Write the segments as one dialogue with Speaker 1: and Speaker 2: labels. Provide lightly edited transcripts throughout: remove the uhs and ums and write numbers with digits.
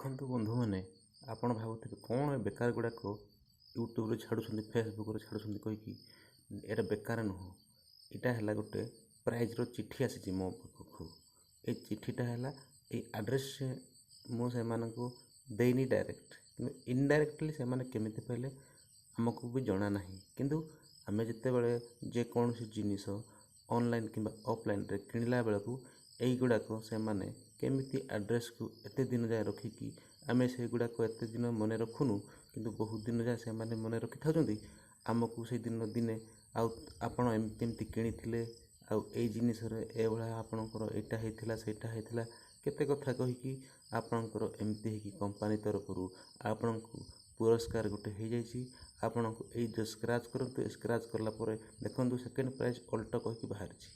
Speaker 1: ଦେଖନ୍ତୁ ବନ୍ଧୁମାନେ, ଆପଣ ଭାବୁଥିବେ କ'ଣ ଏ ବେକାର ଗୁଡ଼ାକ ୟୁଟ୍ୟୁବରେ ଛାଡ଼ୁଛନ୍ତି, ଫେସବୁକ୍ରେ ଛାଡ଼ୁଛନ୍ତି କହିକି। ଏଇଟା ବେକାର ନୁହଁ, ଏଇଟା ହେଲା ଗୋଟେ ପ୍ରାଇଜ୍ର ଚିଠି ଆସିଛି ମୋ ପାଖକୁ। ଏଇ ଚିଠିଟା ହେଲା ଏଇ ଆଡ୍ରେସ୍ ମୁଁ ସେମାନଙ୍କୁ ଦେଇନି ଡାଇରେକ୍ଟ, କିନ୍ତୁ ଇନଡାଇରେକ୍ଟଲି ସେମାନେ କେମିତି ପାଇଲେ ଆମକୁ ବି ଜଣା ନାହିଁ। କିନ୍ତୁ ଆମେ ଯେତେବେଳେ ଯେକୌଣସି ଜିନିଷ ଅନଲାଇନ୍ କିମ୍ବା ଅଫଲାଇନ୍ରେ କିଣିଲା ବେଳକୁ ଏଇଗୁଡ଼ାକ ସେମାନେ କେମିତି ଆଡ୍ରେସ୍କୁ ଏତେ ଦିନ ଯାଏଁ ରଖିକି, ଆମେ ସେଗୁଡ଼ାକ ଏତେ ଦିନ ମନେ ରଖୁନୁ, କିନ୍ତୁ ବହୁତ ଦିନ ଯାଏଁ ସେମାନେ ମନେ ରଖିଥାଉଛନ୍ତି। ଆମକୁ ସେଇଦିନ ଦିନେ ଆଉ ଆପଣ ଏମିତି ଏମିତି କିଣିଥିଲେ ଆଉ ଏଇ ଜିନିଷରେ ଏଭଳିଆ ଆପଣଙ୍କର ଏଇଟା ହେଇଥିଲା, ସେଇଟା ହେଇଥିଲା, କେତେ କଥା କହିକି ଆପଣଙ୍କର ଏମିତି ହେଇକି କମ୍ପାନୀ ତରଫରୁ ଆପଣଙ୍କୁ ପୁରସ୍କାର ଗୋଟେ ହେଇଯାଇଛି। ଆପଣଙ୍କୁ ଏଇ ଯେଉଁ ସ୍କ୍ରାଚ୍ କରନ୍ତୁ, ସ୍କ୍ରାଚ୍ କଲା ପରେ ଦେଖନ୍ତୁ ସେକେଣ୍ଡ ପ୍ରାଇଜ୍ ଅଲ୍ଟୋ କହିକି ବାହାରିଛି।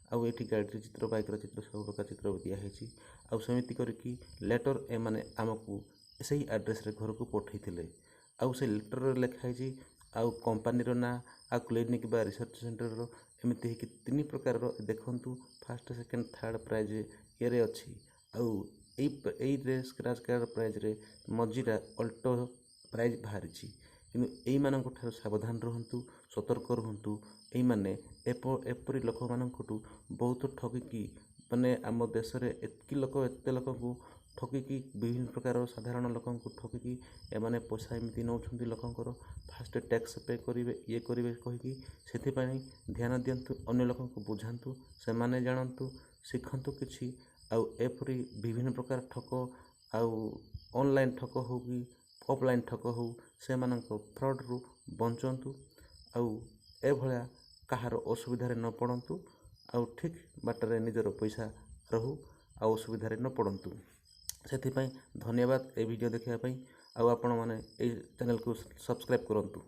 Speaker 1: ଆଉ ଏଇଠି ଗାଡ଼ିର ଚିତ୍ର, ବାଇକ୍ର ଚିତ୍ର, ସବୁ ପ୍ରକାର ଚିତ୍ର ଦିଆହେଇଛି। ଆଉ ସେମିତି କରିକି ଲେଟର୍ ଏମାନେ ଆମକୁ ସେଇ ଆଡ୍ରେସ୍ରେ ଘରକୁ ପଠାଇଥିଲେ। ଆଉ ସେ ଲେଟର୍ରେ ଲେଖା ହେଇଛି ଆଉ କମ୍ପାନୀର ନାଁ ଆଉ କ୍ଲିନିକ୍ ବା ରିସର୍ଚ୍ଚ ସେଣ୍ଟରର, ଏମିତି ହେଇକି ତିନି ପ୍ରକାରର। ଦେଖନ୍ତୁ, ଫାର୍ଷ୍ଟ, ସେକେଣ୍ଡ, ଥାର୍ଡ଼ ପ୍ରାଇଜ୍ ଇଏରେ ଅଛି। ଆଉ ଏଇରେ ସ୍କ୍ରାଚ୍ କାର୍ଡ଼ ପ୍ରାଇଜ୍ରେ ମଝିଟା ଅଲ୍ଟୋ ପ୍ରାଇଜ୍ ବାହାରିଛି। କିନ୍ତୁ ଏଇମାନଙ୍କ ଠାରୁ ସାବଧାନ ରୁହନ୍ତୁ, ସତର୍କ ରୁହନ୍ତୁ। ଏଇମାନେ ଏପରି ଲୋକମାନଙ୍କଠୁ ବହୁତ ଠକିକି, ମାନେ ଆମ ଦେଶରେ ଏତିକି ଲୋକ, ଏତେ ଲୋକଙ୍କୁ ଠକିକି, ବିଭିନ୍ନ ପ୍ରକାର ସାଧାରଣ ଲୋକଙ୍କୁ ଠକିକି ଏମାନେ ପଇସା ଏମିତି ନେଉଛନ୍ତି ଲୋକଙ୍କର। ଫାଷ୍ଟ ଟ୍ୟାକ୍ସ ପେ କରିବେ, ଇଏ କରିବେ କହିକି। ସେଥିପାଇଁ ଧ୍ୟାନ ଦିଅନ୍ତୁ, ଅନ୍ୟ ଲୋକଙ୍କୁ ବୁଝାନ୍ତୁ, ସେମାନେ ଜାଣନ୍ତୁ, ଶିଖନ୍ତୁ କିଛି। ଆଉ ଏପରି ବିଭିନ୍ନ ପ୍ରକାର ଠକ, ଆଉ ଅନଲାଇନ୍ ଠକ ହେଉ କି ଅଫଲାଇନ୍ ଠକ ହେଉ, ସେମାନଙ୍କ ଫ୍ରଡ଼୍ରୁ ବଞ୍ଚନ୍ତୁ ଆଉ ଏଭଳିଆ କାହାର ଅସୁବିଧାରେ ନ ପଡ଼ନ୍ତୁ। ଆଉ ଠିକ୍ ବାଟରେ ନିଜର ପଇସା ରହୁ ଆଉ ଅସୁବିଧାରେ ନ ପଡ଼ନ୍ତୁ, ସେଥିପାଇଁ ଧନ୍ୟବାଦ ଏ ଭିଡ଼ିଓ ଦେଖିବା ପାଇଁ। ଆଉ ଆପଣମାନେ ଏଇ ଚ୍ୟାନେଲକୁ ସବସ୍କ୍ରାଇବ୍ କରନ୍ତୁ।